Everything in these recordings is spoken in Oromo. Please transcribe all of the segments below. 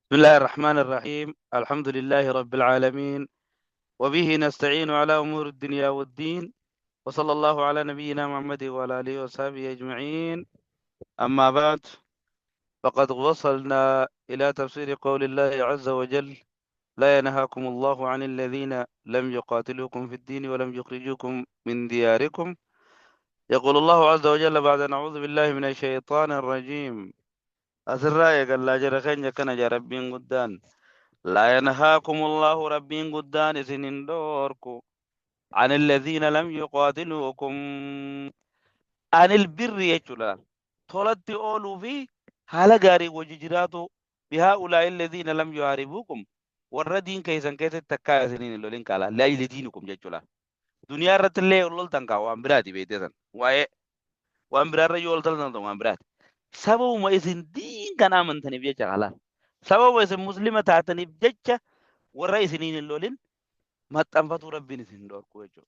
بسم الله الرحمن الرحيم. الحمد لله رب العالمين، وبه نستعين على أمور الدنيا والدين، وصلى الله على نبينا محمد وعلى آله وصحبه أجمعين. أما بعد، فقد وصلنا إلى تفسير قول الله عز وجل: لا ينهاكم الله عن الذين لم يقاتلوكم في الدين ولم يخرجوكم من دياركم. يقول الله عز وجل بعد أن أعوذ بالله من الشيطان الرجيم: asirraa eegallaa jira keenya kana jaa Rabbiin guddaan. Laa yanhaakum Allahu, Rabbiin guddaan isin hin dhoorku, عن الذين لم يقاتلوكم، عن البر jechuudha, tolatti ooluu fi haala gaarii wajji jiraatu, بهؤلاء الذين لم يحاربوكم, warra diin keessan keessatti takkaa isiniin hin lolin kaala لأجل دينكم jechuudha. Duniyaa irratti illee loltan kaa waan biraati, beekte, san waa'ee waan biraarra yoo loltan waan biraati. Sababuma isin diin kana amantaniif jecha kalaal, sababuma isin Muslima taataniif jecha, warra isiniin hin lolin maxxanfatuu Rabbiin isin hin dhorku jechuudha.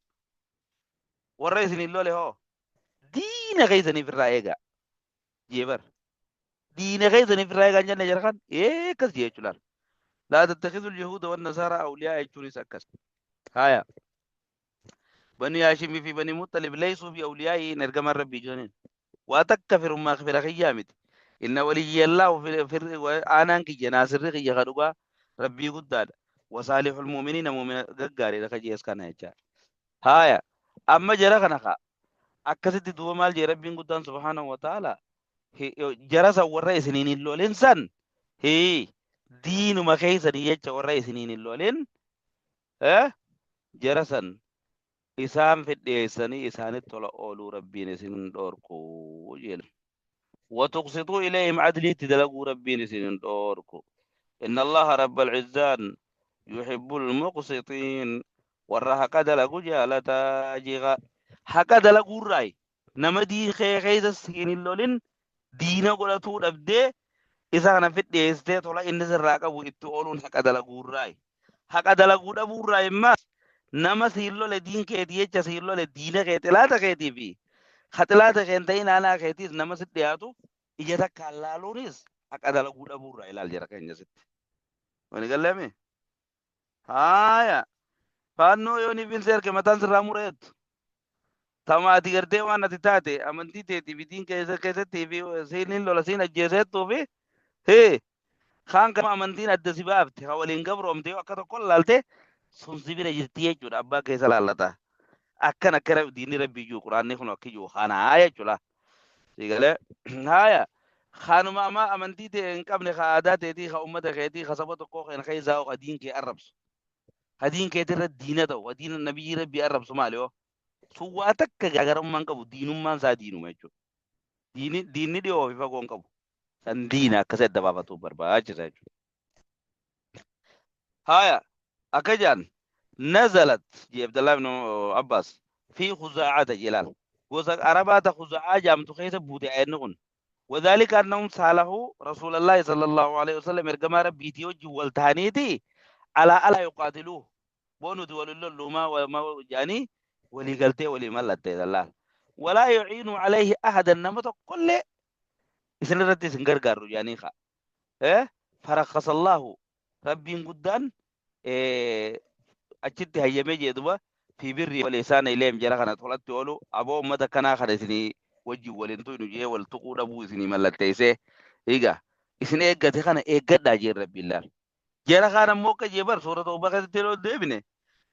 Warra isin hin lole hoo diina keessaniif irraa eegaa jee bar. Diina keessaniif irraa eegaa hin jenne jara kan ee akkas jee jechuudha. لا تتخذوا اليهود والنصارى أولياء jechuunis akkas. Haya. Bani Haashimii fi Bani Muxalib ليسوا بأولياء, ergamaan Rabbii jedhaniin. Waa takka firummaa fira kiyyaa miti. إن وليي الله, aanaan kiyya, naasirri kiyya ka dhugaa Rabbii guddaadha. وصالح المؤمنين, mu'mina gaggaariidha ka jees kana jecha. Haya. Amma jara kana kaa akkasitti duuba maal jee Rabbiin guddaan سبحانه وتعالى? Jara san, warra isiniin hin lolin san, hii diinuma keessanii jecha warra isiniin hin lolin, jara san isaan fidheessanii isaanitti tola ooluu Rabbiin isin hin dhorku jedha. وتقسطوا إليهم, adliitti dalaguu Rabbiin isin hin dhorku. إن الله رب العزة يحب المقسطين, warra haqa dalagu jaalataa jiga. Haqa dalaguurraayi nama diin kee keessa siin hin lolin diina godhatuu dhabdee isa kana fidheessitee tola inni sirraa qabu itti ooluun haqa dalaguurraayi. Haqa dalaguu dhabuurraa immaas nama siin lole, diin keetii jecha siin lole, diina kee, xilaata keetii fi xilaata kee hin ta'in aanaa keetiis nama si dhiyaatu ija takkaan laaluunis haqa dalaguu dhabuurraa ilaal jira keenya sitti. Wani galleemi? Haaya. Faannoo yoo ni finse erge mataan sirraa mureettu. Tama ati gartee waan ati taate amantii teetii fi diin keessatti fi siin lola siin ajjeeseettuu fi hee kaan kama amantiin adda si baafte ha waliin gabroomte yoo akka tokko laalte sun si bira jirti jechuudha, abbaa keessa laallata. Akkan akka diinni Rabbii jiru, Quraanni kun akka jiru kanaa jechuudha. Siigalee haaya kanuma amma amantii ta'e hin qabne, ka aadaa teetii, ka ummata keetii, ka saba tokkoo kan keessaa, ka diin kee arrabsu. Ka diin keetirra diina ta'u, ka diina nabiyyi Rabbii arrabsu maali yoo? Sun waa takka garaagarummaa hin qabu, diinummaan isaa diinuma jechuudha. Diinni diinni dhiyoo fi fagoo hin qabu. San diina akkasii adda baafatu barbaachisa jechuudha. Haya, akka jedhan نزلت jee Abdallah ibn Abbas في خزاعة jilaal. Gosa Arabaa ta Khuzaa'aa jaamtu keessa buute ayanni kun. وذلك أنهم صالحوا رسول الله صلى الله عليه وسلم, ergamaa Rabbiitii wajjin wal ta'aniiti, على ألا يقاتلوه, boo nuti walin lollu ma jedhanii walii galtee walii mallattee laal. ولا يعينوا عليه أحدا, nama tokkollee isin irratti isin gargaaru jedhanii kaa. فرخص الله, Rabbiin guddaan achitti hayyamee jee duba, في البر والإحسان إليهم, jara kana tolatti oolu, aboo ummata kanaa kana isinii wajjin waliin tuynu jee wal tuquu dhabuu isinii mallatteessee egaa isin eeggate kana eeggadhaa jeen Rabbiin laal. Jara kaan ammoo akka jee bar suura Tawbaa keessatti yeroo deebine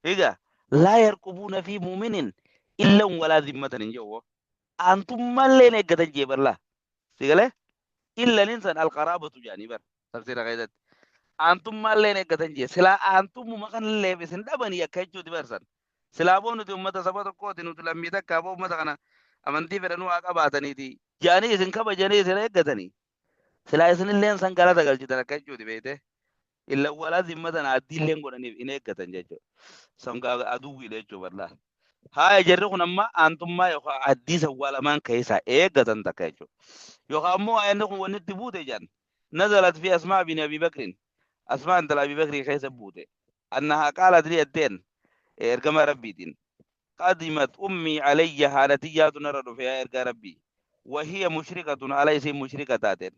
egaa لا يرقبون في مؤمن إلا ولا ذمة hin jedhu, aantummaallee eeggatan jee bar laa. Sigalee إلا insan القرابة jaanii bar tafsiira keessatti. Aantummaallee eeggatan jee, silaa aantummuma kanallee isin dhabanii akka jechuuti barsan. Silaa boo nuti ummata saba tokkooti, nuti lammii takka, boo ummata kana amantii fedhanuu haa qabaataniiti jaanii isin kabajanii isin eeggatanii. Silaa isinilleen san galata galchitan akka jechuuti beekte. إلا ولا ذمة addiilleen godhaniif in eeggatan jechuudha. San aduwwiidha jechuudha bal'aa. Haaya, jarri kun amma aantummaa yookaan addii sawwaa lamaan keessaa eeggatan takka jechuudha. Yookaan ammoo ayanni kun wanni itti buute jedhan. نزلت في أسماء بنت أبي بكر, Asmaa intala Abi Bakrii keessa buute. أنها قالت ni jetteen ergama Rabbiitiin: قدمت أمي علي, haadha tiyyaatu narra dhufe yaa ergaa Rabbii. وهي مشركة, ala isiin mushrika taateen.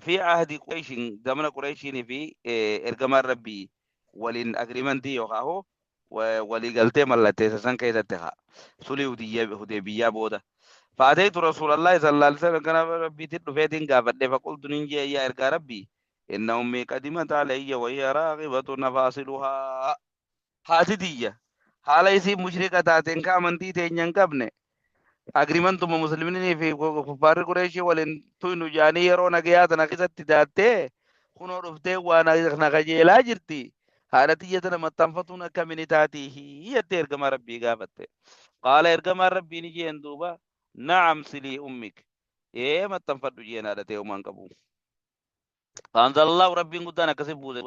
Fi ahdi Qureeshin zamana Qureeshiinii fi ergamaan Rabbii waliin agreementii yookaan hoo walii galtee mallatteessa san keessatti haa sulii Hudeybiyyaa booda. Fa'ataytu Rasuulallahi sallallahu alaihi wasallam kana Rabbiitti dhufeetiin gaafadhe faqultu nin jee yaa ergaa Rabbii inna ummii qadimat alayya wa hiya raaqibatun afaasiluhaa. Haati tiyya haala isiin mushrika taateen ka amantii teenya hin qabne agrimantuma muslimnii fi kuffaarri Qureeshii waliin tuynu jaanii yeroo nagayaa tana keessatti daattee kunoo dhuftee waa na kajeelaa jirti. Haadha tiyya tana maxxanfatuun akkamini taatii jettee ergamaa Rabbii gaafatte. Qaala ergamaan Rabbii ni jeen duuba na'am silii ummik. Ee maxxanfadhu jeen haadha tee homaan qabu. Faanzalallahu Rabbiin guddaan akkasi buuse.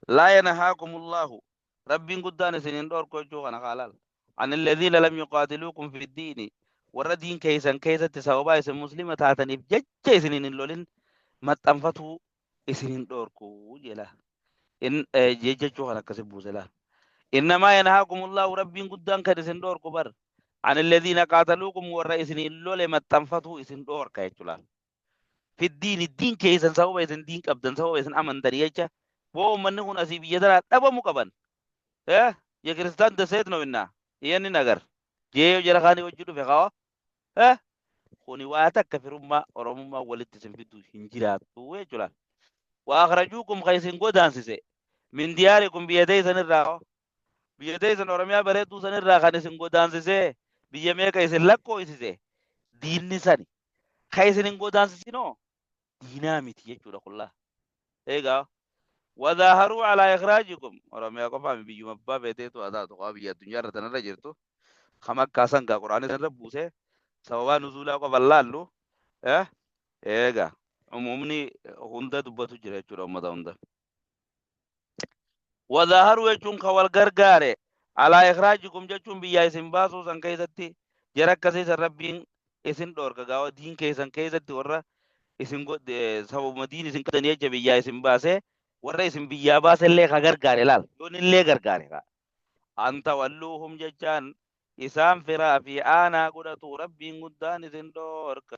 Laa yanhaakumullahu Rabbiin guddaan isin hin dhorku jechuu kana kaalaal. An alladhiina lam yuqaatiluukum fi diini warra diin keessan keessatti sababaa isin muslima taataniif jecha isiniin hin lolin maxxanfatuu isin hin dhorku jedha. In jechuu kana akkasi buuse laal. Innamaa yanhaakumullahu Rabbiin guddaan kan isin dhorku bar. An alladhiina qaataluukum warra isiniin lole maxxanfatuu isin dhorka jechuu laal. Fiddiini diin keessan sababa isin diin qabdan sababa isin amantanii jecha boo uummanni kun asii biyya tanaa dhabamu qaban. Eh የክርስቲያን ደሴት ነው እና ይህንን ነገር jee jara kaanii wajji dhufe kawa eh kuni waa takka firummaa oromummaa walitti isin fidu hin jiraattu jechuudha. Wa akhrajuukum kan isin godaansise min diyaarikum biyya teessan irraa kawa biyya teessan Oromiyaa bareedduu san irraa kan isin godaansise biyya meeqa isin lakkoofsise diinni sani Ka isin hin godaansisinoo diinaa miti jechuudha kullaa. Eegaa wadaaharuu alaa ikhraajikum Oromiyaa qofaa mi biyyuma abbaa feeteetu haa taatu qaba biyya addunyaa irra tanarra jirtu ka makkaa san gaa quraanii sanirra buusee sababaa nuzuulaa qofa laallu eh eegaa umumni hunda dubbatu jira jechuudha ummata hunda. Wadaaharuu jechuun ka wal gargaare alaa ikhraajikum jechuun biyyaa isin baasuu san keessatti jara akkasii san Rabbiin isin dhoorka gaawa diin keessan keessatti warra isin sababuma diin isin qabdanii jecha biyyaa isin baasee warra isin biyyaa baasellee ka gargaare laal yoonillee gargaare ka an tawalluuhum jechaan isaan firaa fi aanaa godhatu Rabbiin guddaan isin dhoorka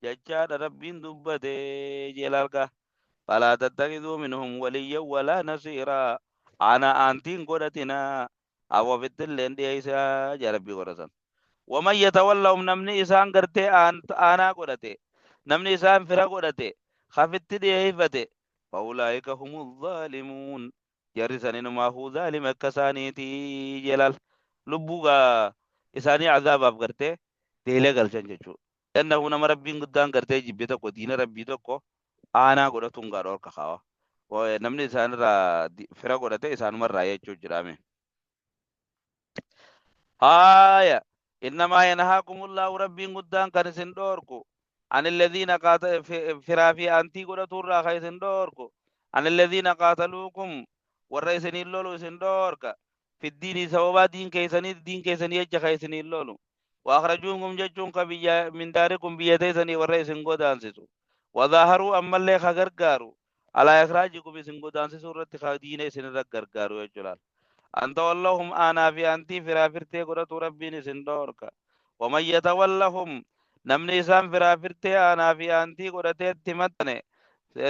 jechaadha Rabbiin dubbate jeelaalka. Falaa tattakiduu minhum waliyyan walaa nasiiraa ana aantiin godhatinaa awwa fittilleen dhiyeessaa jaa Rabbii godhatan. Waman yatawallahum namni isaan gartee aanaa godhate namni isaan fira godhate kafitti dhiyeeffate faulaa'ika humu zaalimuun jarri saninumaahuu zaalima akka isaaniiti jelaal lubbuu gaa isaanii azaabaaf gartee deelee galchan jechuudha. Innahu nama Rabbiin guddaan gartee jibbe tokko diina Rabbii tokko aanaa godhatuun gaa dhorka kaawa. Namni isaanirraa fira godhate isaanumarraa jechuu jiraame. Haaya innamaa yanhaakumullahu Rabbiin guddaan kan isin dhorku anilladhiina firaa fi aantii godhatuurraa kan isin dhorku anilladhiina qaataluukum warra isiniin lolu isin dhorka fiddiinii sababaa diin keessanii diin keessanii jecha kan isiniin lolu Wa akhrajuukum jechuun ka biyya min daarikum biyya teessanii warra isin godaansisu. Wa zaaharuu ammallee ka gargaaru alaa ikhraajikum isin godaansisuu irratti ka diina isin irra gargaaru jechuudha. An tawallahum aanaa fi aantii firaa firtee godhatu Rabbiin isin dhoorka. Wa man yatawallahum namni isaan firaa firtee aanaa fi aantii godhatee itti maxxane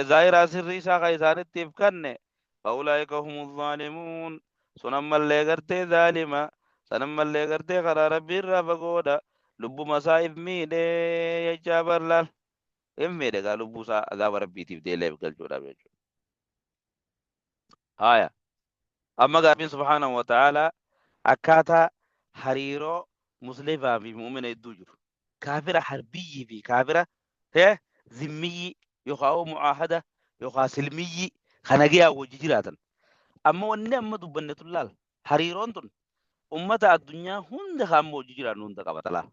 zaahiraa sirrii isaa ka isaanitti if kanne Fa'ulaa'ika humu zaalimuun sun ammallee gartee zaalima san ammallee gartee karaa Rabbii irraa fagoodha lubbuma isaa if miidhe jechaa bar laal if miidhe gaa lubbuu isaa azaaba Rabbiitiif deelee if galchuudhaaf jechuudha. Haaya amma gaaffiin subhaanahu wa ta'aalaa akkaataa hariiroo muslimaa fi mu'mina hedduu jiru kaafira harbiyyii fi kaafira zimmiyyii yookaan mu'aahada yookaan silmiyyii kan nagayaa wajji jiraatan. Amma wanni amma dubbanne tun laal hariiroon tun ummata addunyaa hunda kan amma wajji jiraannu hunda qabata laal.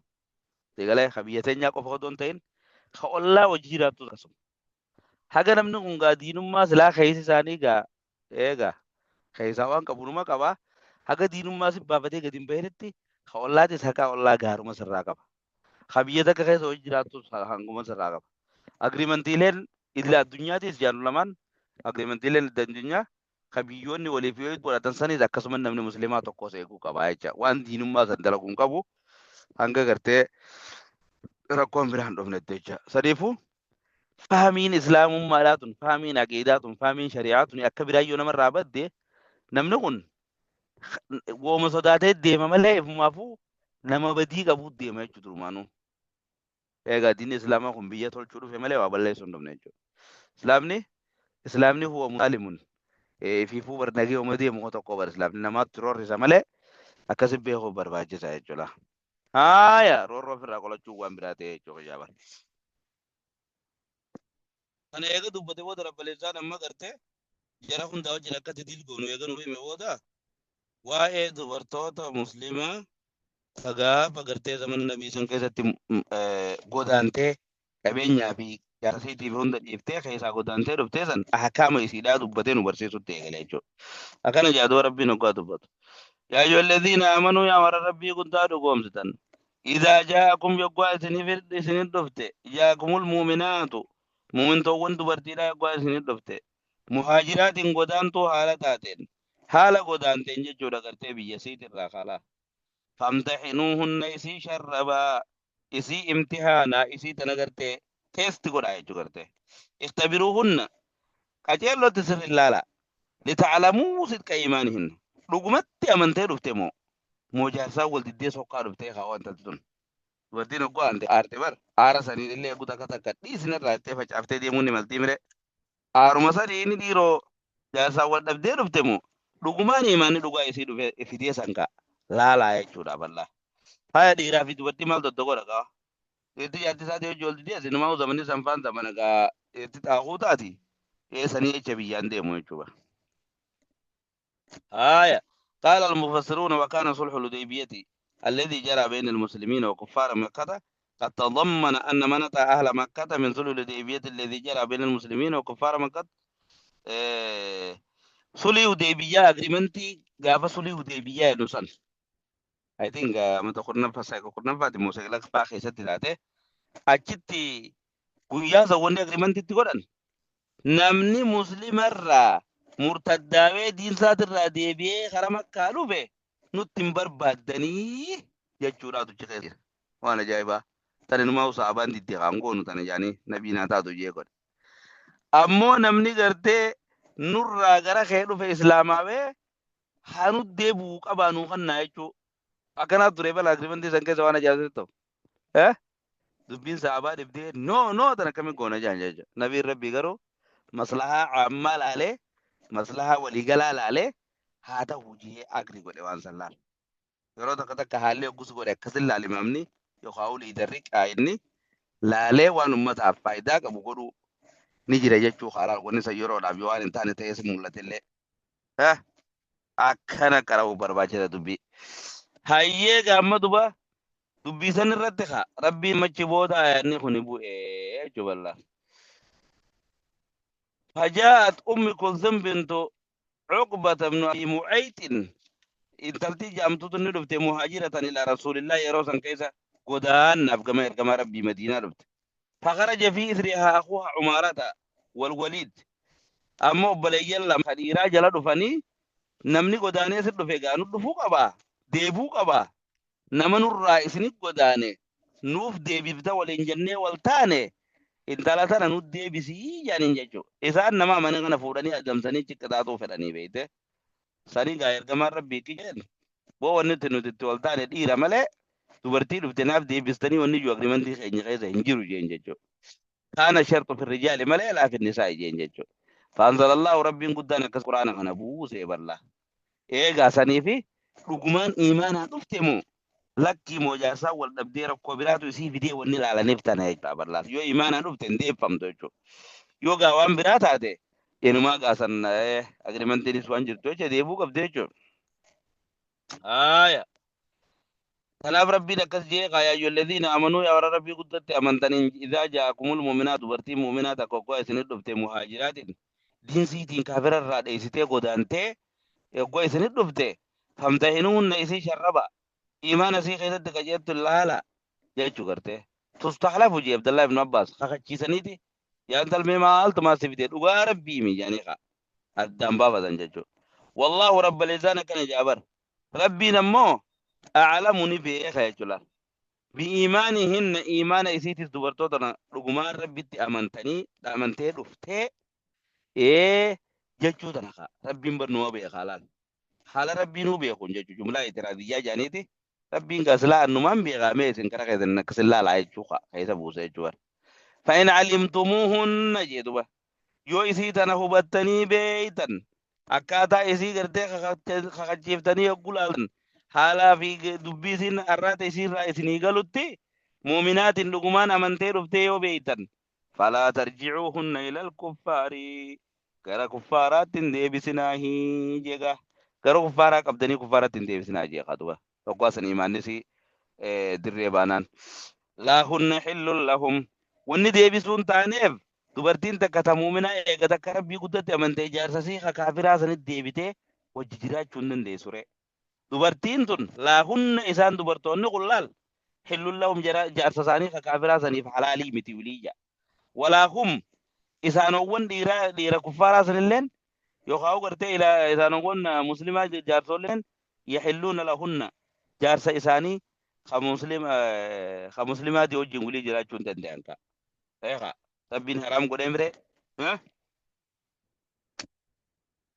Egalee ka biyya teenyaa qofa odoo hin ta'in ka ollaa wajji jiraattu akkasuma. Haga namni kun gaa diinummaa silaa keessa isaanii gaa eegaa keessaa waan qabu numa qaba. Haga diinummaa si baafatee gadi hin bahinitti ka ollaatis haqa ollaa gaaruma sirraa qaba. Ka biyya takka keessa hojii jiraattus hanguma sirraa qaba. Agriimantiileen idila addunyaatis jaannu lamaan agriimantiileen idila addunyaa ka biyyoonni waliif yoo godhatan sanis akkasuma namni musliimaa tokkos eeguu qaba jecha. Waan diinummaa san dalaguu hin qabu hanga gartee rakkoon biraa hin dhufnetti jecha. Saniifuu Fahamiin islaamummaadhaa tun, fahamiin aqiidaa tun, fahamiin shari'aa tun akka biraa yoo namarraa badde namni kun wooma sodaatee deema malee ifumaafuu nama badii qabuu deema jechuudha durumaanuu. Egaa diinni islaamaa kun biyya tolchuu dhufe malee waa balleessuu hin dhufne jechuudha. Islaamni huwa musaalimun ifiifuu bar nagee uma deemu ko tokko bar islaamni namaatti roorrisa malee akkasi beekuu barbaachisa jechuudha. Haaya roorroo ofirraa qolachuu waan biraa ta'e jechuudha yaa bar. Kana eega dubbate booda rabbaleessaan amma gartee jara hundaa wajjin akkatti diil goonu eega nu hime booda waa'ee dubartoota muslimaa ta gaafa gartee zamana nabii san keessatti godaantee qabeenyaa fi jaarsiitiif hunda dhiiftee keessaa godaantee dhuftee san ahkaama isiidhaa dubbatee nu barsiisutti eegale jechuudha. Akkana jedha rabbiin hoggaa dubbatu. Yaa ayyuhalladhiina amanuu yaa warra rabbii guddaa dhugoomsitan. Idaa jaa'akum yoggaa isinif dhufte jaakumul muuminaatu muumintoowwan dubartiidhaa yoggaa isinif dhufte muhaajiraatiin godaantuu haala taateen haala godaanteen jechuudha gartee biyya siitirraa kalaa. Famtaxinuuhunna isii sharrabaa isii imtihaanaa isii tana gartee teesti godhaa jechuu gartee. Ikhtabiruuhunna qaceellotti sirri ilaala. Litaclamuu sidqa iimaanihinna. Dhugumatti amantee dhufte moo moo jaarsaan wal diddee sokkaa dhuftee kaa waan toltu tun. Dubartiin hogguu aante aarte bar aara saniin illee eeguu takka takka dhiisin irraa jettee facaaftee deemuun ni maltii mire. Aaruma saniin dhiiroo jaarsaan wal dhabdee dhufte moo dhugumaan iimaanni dhugaa isii dhufe fidee san kaa laalaa jechuudha ballaa. Haya dhiiraa fi dubartii maal doddogodha kaa. Dhiirti jaartii isaatii hojii ol didee sinumaa zamanni sanfaan zamana gaa dhiirti xaaquu taati. Eessanii jecha biyyaan deemu jechuudha. آية قال المفسرون وكان صلح الحديبية الذي جرى بين المسلمين وكفار مكة قد تضمن أن من أتى أهل مكة من صلح الحديبية الذي جرى بين المسلمين وكفار مكة صلح الحديبية agreement gaafa صلح الحديبية nusan I think mata kurnaffaa saayika kurnaffaati moo saglaffaa keessatti taate achitti guyyaa san wanni agreementitti godhan namni muslimarraa murtaddaawee diinsaatirraa deebi'ee kara makkaa dhufe nutti hin barbaaddanii jechuudhaatu achi keessa jira. Waan ajaa'ibaa. Tani numaa saabaan didde kan goonu tana jaanii nabii naa taatu jee godhe. Ammoo namni gartee nurraa gara kee dhufe islaamaawee haa nu deebi'uu qabaa nuu kannaa jechuu. Akkanaa ture bala agriimantii san keessa waan ajaa'ibaa ta'u. Eh? Dubbiin saabaa dhibdee no no tana akkamiin goona jaan jechuudha. Nabiin rabbii garuu maslahaa caammaa laalee maslahaa waliigalaa laalee haa ta'u jee agri godhe waan san laal. Yeroo takka takka haalli hoggus godhe akkasin laal imaamni yookaan liidarri qaayinni laalee waan ummataaf faayidaa qabu godhuu ni jira jechuu karaa wanni san yeroodhaaf yoo waan hin taane ta'es mul'ate illee. Akkana qara'uu barbaachisa dubbii. Hayyee gaamma duba dubbii san irratti haa rabbiin machi booda ayaanni kun bu'ee jechuu bal'aa. فجاءت أم كلثوم بنت عقبة بن أبي معيط intalti jaamtutu ni dhufte muhaajiratan ila rasuulillah yeroo san keessa godaannaaf gama ergamaa rabbii madiinaa dhufte. Fakaraja fi isrihaa akuuha umaarata walwaliid amma obboleeyyan lama dhiiraa jala dhufanii namni godaanee si dhufe gaa nu dhufuu qabaa deebuu qabaa nama nurraa isinit godaane nuuf deebifta waliin jennee wal taane intala tana nu deebisii jaaniin jechuudha. Isaan nama amane kana fuudhanii adamsanii ciqqixaatuu fedhanii beekte. Sanii gaa ergamaan rabbii jedhan boo wanni itti nuti itti wal taane dhiira malee dubartii dhufte naaf deebistanii wanni iyyuu agriimantii keenya keessa hin jiru jeen jechuudha. Kaana sharxu fi rijaali malee laa fi nisaa'i jeen jechuudha. Faanzalallahu rabbiin guddaan akkas quraana kana buusee bal'aa. Eegaa sanii fi dhugumaan imaanaa dhufte moo lakkii moo jaarsaa wal dhabdee rakkoo biraatu isii fidee wanni ilaalaniif tana jechuudha bal'aa. Yoo imaanaa dhufte hin deeffamtu jechuudha. Yoo gaa waan biraa taate inumaa gaasan agriimantiinis waan jirtu jecha deebuu qabde jechuudha. Haaya. Kanaaf rabbiin akkas jee yaa ayyuhalladhiina amanuu yaa warra rabbii guddatti amantaniin idhaa ja'akumul mu'minaat dubartiin mu'minaa takka oggaa isinit dhufte muhaajiraatiin diinsiitiin kaafira irraa dheessitee godaantee oggaa isinit dhufte famtahinuunna isii sharraba imaana isii keessatti qajeeltu laala jechuu gartee tustahlafu jee Abdallah ibn Abbaas kakachiisaniiti yaa intalmee maaltu maal si fide dhugaa rabbii mi jedhanii kaa addaan baafatan jechuudha. Wallaahu rabbal izzaan akkana jedha bar rabbiin ammoo a'lamu ni beeka jechuudha. Bi'iimaanihinna iimaana isiitis dubartoota tana dhugumaan Rabbitti amantanii amantee dhuftee ee jechuu tana kaa Rabbiin bar numa beekaa laal. Haala Rabbiinuu beekuun jechuu jumlaa itiraadiyyaa jedhaniiti Rabbiin gaa silaa annumaan beekaa mee isin kara keessan akkasin laalaa jechuu kaa keessa buuse jechuu bar. Fa'in alimtumuuhunna jee duba yoo isii tana hubattanii beeytan akkaataa isii gartee kakachiiftanii yogguu laaltan haalaa fi dubbii isiin arraata isii irraa isinii galutti mu'minaatiin dhugumaan amantee dhuftee yoo beeytan falaa tarji'uuhunna ilal kuffaari gara kuffaaraatti hin deebisinaahi jeega gara kuffaaraa qabdanii kuffaaratti hin deebisinaa jeeqa duba hoggaa san imaanni isii dirree baanaan laa hunna xillun lahum wanni deebisuun taaneef dubartiin takka ta muuminaa eega takka rabbii guddatti amantee jaarsa isii ka kaafiraa sanitti deebitee wajji jiraachuu hin dandeessu ree dubartiin tun laa hunna isaan dubartoonni kun laal xillun lahum jaarsa isaanii ka kaafiraa saniif halaalii miti wiliyya walaa hum isaanowwan dhiiraa dhiira kuffaaraa sanilleen yookaan gartee isaanowwan muslimaa jaarsolleen yaxilluuna lahunna jaarsa isaanii ka muslima ka muslimaatii wajjin walii jiraachuu hin danda'an ka eeqa rabbiin haraam godhee mire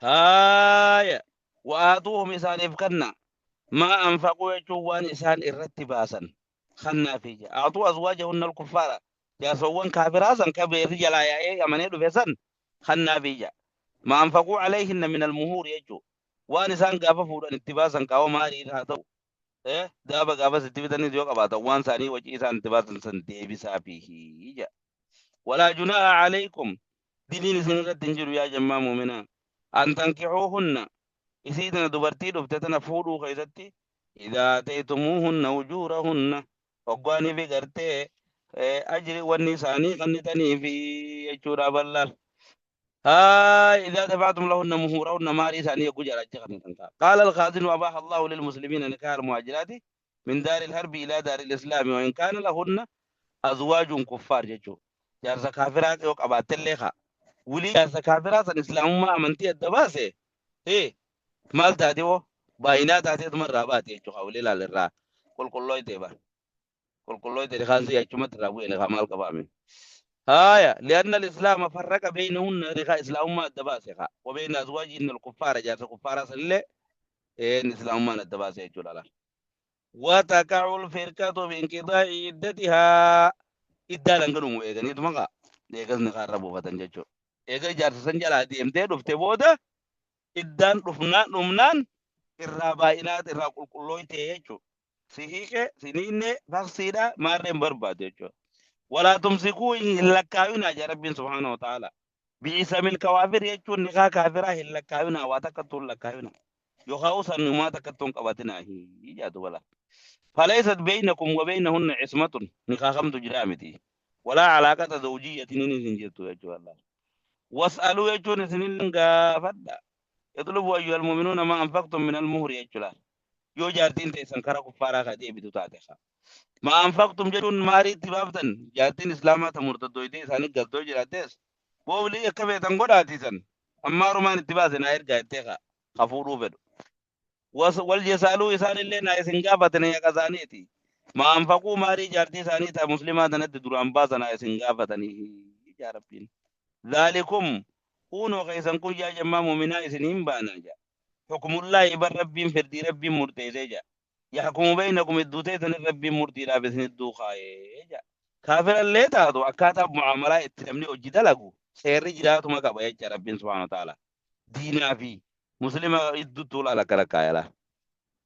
haaya wa'aatuuhum isaaniif kanna maa anfaquu jechuun waan isaan irratti baasan kannaa fi a'atuu azwaajahunna al-kuffaara jaarsowwan kaafiraa san ka beerri jalaa yaa'ee amanee dhufe san kannaa fi ja maa anfaquu alayhinna min al-muhuur jechuu waan isaan gaafa fuudhan itti baasan qaama maarii haa ta'u daaba gaafas itti bitanis yoo qabaatan waan isaanii wacii isaan itti baasan san deebisaa fi ja walaa junaaha alaykum diliin isin irratti hin jiru yaa jammaa muuminaa an tankixuuhunna isii tana dubartii dhufte tana fuudhuu keessatti idaa aataytumuuhunna ujuurahunna hoggaanii fi gartee ajri wanni isaanii kannitanii fi jechuudha ballaal haa idaa dafa'tum lahunna muhuurahunna maarii isaanii yogguu jaalachii kannitan ta'a qaala alkhaazinu abaaha allahu lilmuslimiina nikaha almuhaajiraati min daari alharbi ilaa daari alislaami wa in kaana lahunna azwaajun kuffaar jechuu jaarsa kaafiraa yoo qabaattellee kaa wilii jaarsa kaafiraa san islaamummaa amantii adda baase maal taate hoo baay'inaa taateetuma irraa baate jechuudha wilii laal irraa qulqullooyte ba qulqullooyte rikaan si achumatti irraa bu'e nikaa maal qabaame haaya li'anna al-islaama farraqa beeynahunna rikaa islaamummaa adda baase kaa wa beeyna azwaajihinna al-kuffaara jaarsa kuffaaraa sanillee een islaamummaan adda baase jechuudha laal وتقع الفرقة بانقضاء عدتها iddaa dhangalumu eeganiituma kaa eegas nikaa irra buufatan jechuudha. Eega jaarsa san jalaa deemtee dhufte booda iddaan dhufnaan dhumnaan irraa baay'inaa irraa qulqullooytee jechuudha. Si hiike si niinne faksiidha maarreen barbaadu jechuudha. Walaa tumsikuu hin lakkaa'inaa jaa Rabbiin subhaanahu wa ta'ala. Bi'isamil kawaafir jechuun nikaa kaafiraa hin lakkaa'inaa waa takkattuu hin lakkaa'inaa. Yookaan usannumaa takkattuu hin qabatinaa jaatu balaa. Falaysat beeynakum wa beeynahunna ismatun nikaa kamtu jiraa miti. Walaa alaaqata zawjiyyatin inni isin jirtu jechuudha. Was'aluu jechuun isinillee gaafadha. Yatlubu ayyuhal mu'minuuna maa anfaqtum min al-muhri jechuudha. Yoo jaartiin teessan kara kuffaaraa ka deebitu taate haa. Maa anfaqtum jechuun maarii itti baaftan jaartiin islaamaa ta murtaddooytee isaanii galtoo jiraattes boolii akka feetan godhaatiisan ammaarumaan itti baase naa ergaa jettee kaa ka fuudhuu fedhu. Wal jesaaluu isaanillee naa isin gaafatanii haqa isaaniiti. Maa anfaquu maarii jaartii isaanii ta muslimaa tanatti duraan baasa naa isin gaafatanii yaa Rabbiin. Zaalikum kuunoo keessan kun yaa jammaa mu'minaa isiniin baanaa jaa. Hukmullaahi bar Rabbiin firdii Rabbiin murteessee jaa. Yahkumu beeynakum idduu teessanin Rabbiin murtiidhaaf isin idduu kaayee jaa. Kaafirallee taatu akkaataa mu'aamalaa itti namni hojii dalagu seerri jiraatuma qaba jecha Rabbiin subhaanahu wa ta'ala. Diinaa fi muslima idduutti ulaala akkana kaayala.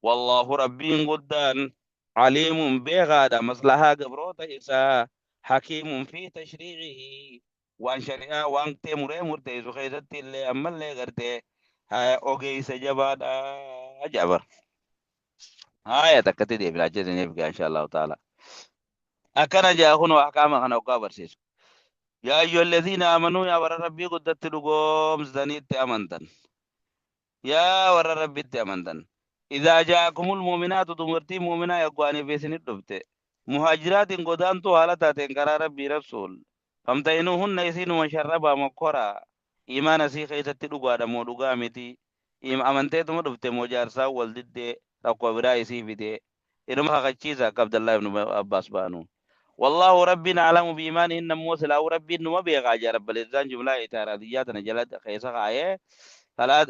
Wallaahu Rabbiin guddaan aliimun beekaadha maslahaa gabroota isaa hakiimun fi tashriicihi waan shari'aa waan ta'e muree murteessu keessatti illee ammallee gartee ogeessa jabaadha jabar. Haaya takkatti deebina achi isiniif gaa insha Allahu ta'ala. Akkana jaa kun ahkaama kana hoggaa barsiisu. Yaa ayyuhal laziina amanuu yaa warra Rabbii guddatti dhugoomsitanii itti amantan. Yaa warra Rabbitti amantan. Idaa ja'akumul mu'minaatu dubartiin mu'minaa yaggaaniif isinit dhufte. Muhaajiraatiin godaantuu haala taateen karaa Rabbii rasuul. Famta'inuuhunna isiinuma sharrabaa mokkoraa. Imaana sii keessatti dhugaadha moo dhugaa miti. Amanteetuma dhufte moo jaarsaan wal diddee rakkoo biraa isii fidee. Inuma kakachiisa akka Abdallah ibn Abbaas baanu. Wallaahu Rabbiin a'lamu bi'iimaanihinna ammoo silaahuu Rabbiin numa beekaa jaa Rabbal izzaan jumlaa i'tiraadiyyaa tana jala keessa kaayee falaat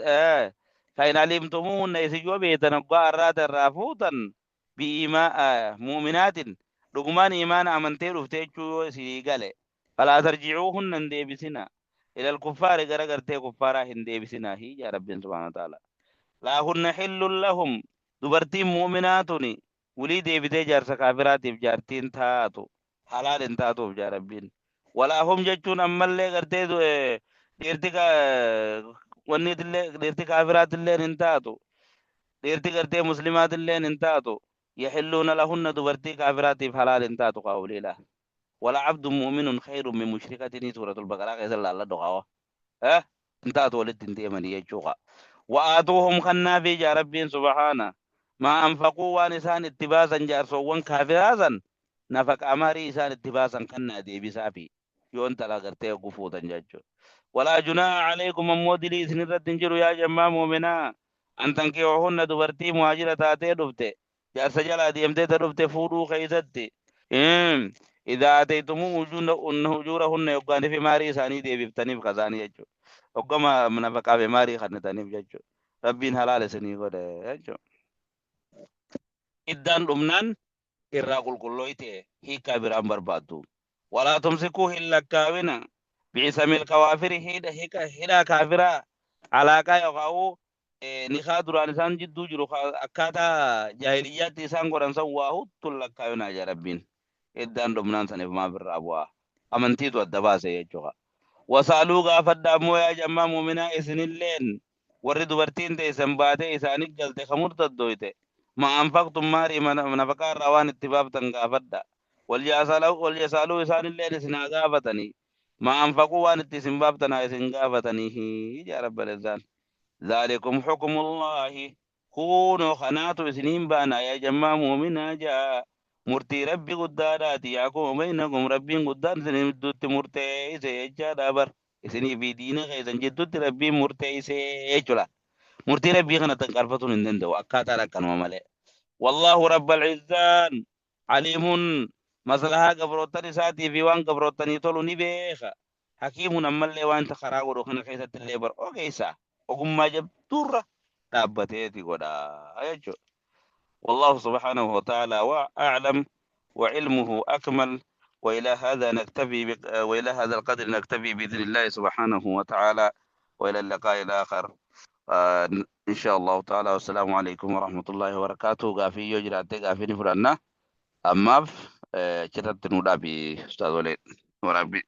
fa in alimtumuuhunna isin yoo beektan hoggaa arraata irraa fuutan bi'iimaa mu'minaatin dhugumaan iimaana amantee dhufte jechuu yoo isinii gale falaa tarji'uuhunna hin deebisina ilal kuffaari gara gartee kuffaaraa hin deebisinaa hii jaa Rabbiin subhaanahu wa ta'ala. Laa hunna hillun lahum dubartiin mu'minaa tuni wly deebitee jaarsa kaafiraatiif jaartii hin taatu halaal hin taatuuf jaa Rabbiin. Walaa hum jechuun ammallee gartee dhiirti wanniitillee dhiirti kaafiraatilleen hin taatu dhiirti gartee muslimaatilleen hin taatu yaxilluuna lahunna dubartii kaafiraatiif halaal hin taatu qaawliila. Wala abdun mu'minun khayrun min mushrikatinii suuratul baqaraa keessa laalladhu qaawa. Hin taatu walitti hin deemanii jechuu kaa. Wa'aatuuhum kannaafii jaa Rabbiin subhaana maa anfaquu waan isaan itti baasan jaarsoowwan kaafiraa san nafaqaa mahrii isaan itti baasan kannaa deebisaafi yoo intala gartee hoggu fuutan jechuudha. Walaa junaaha alaykum ammoo dilii isin irratti hin jiru yaa jammaa mu'minaa an tankihuhunna dubartii muhaajira taatee dhufte jaarsa jalaa deemtee ta dhufte fuudhuu keessatti idaa ataytumuu ujuurahunna yoggaanii fi maarii isaanii deebiftaniif kasaanii jechuudha. Hoggama nafaqaa fi maarii kannitaniif jechuudha. Rabbiin halaal isinii godhe jechuudha. Iddaan dhumnaan irraa qulqullooyte hiikkaa biraan barbaaddu. Walaa tumsikuu hin lakkaawina bi'isamil kawaafiri hidha hidhaa kaafiraa alaaqaa yookaan nikaa duraan isaan jidduu jiru akkaataa jaahiliyyaatti isaan godhan san waa huttu hin lakkaawinaa jaa Rabbiin. Iddaan dhumnaan saniif maaf irraa bu'aa. Amantiitu adda baase jechuudha. Wasaaluu gaafadha ammoo yaa jammaa muuminaa isinilleen warri dubartiin teessan baatee isaanii galte ka murtaddoyte ma anfaqtum maarii nafaqaa irraa waan itti baaftan gaafadha. Wal yasaaluu isaanilleen isin haa gaafatanii. Ma anfaquu waan itti isin baaftan haa isin gaafatanii yaa Rabbal izzaan. Zaalikum hukmullaahi kuunoo kanaatu isiniin baana yaa jammaa muuminaa jaa murtii Rabbi guddaadhaati yahkumu baynakum Rabbiin guddaan isin gidduutti murteeyse jechaadha bar isinii fi diina keessan jidduutti Rabbiin murteeyse jechuudha. Murtii Rabbii kana tanqarfatuun hin danda'u akkaataan akkanuma malee. Wallaahu rabbal izzaan aliimun maslahaa gabroottan isaatii fi waan gabroottanii tolu ni beeka. Hakiimun ammallee wanta karaa godhu kana keessatti illee bar ogeessa ogummaa jabduurra dhaabbateeti godha jechuudha. والله سبحانه وتعالى وأعلم وعلمه أكمل وإلى هذا نكتفي وإلى هذا القدر نكتفي بإذن الله سبحانه وتعالى وإلى اللقاء الآخر إن شاء الله تعالى والسلام عليكم ورحمة الله وبركاته. Gaafii yoo jiraatte gaafii ni fudhanna. Ammaaf achirratti nu dhaabi Ustaaz Waliid. Warabbi.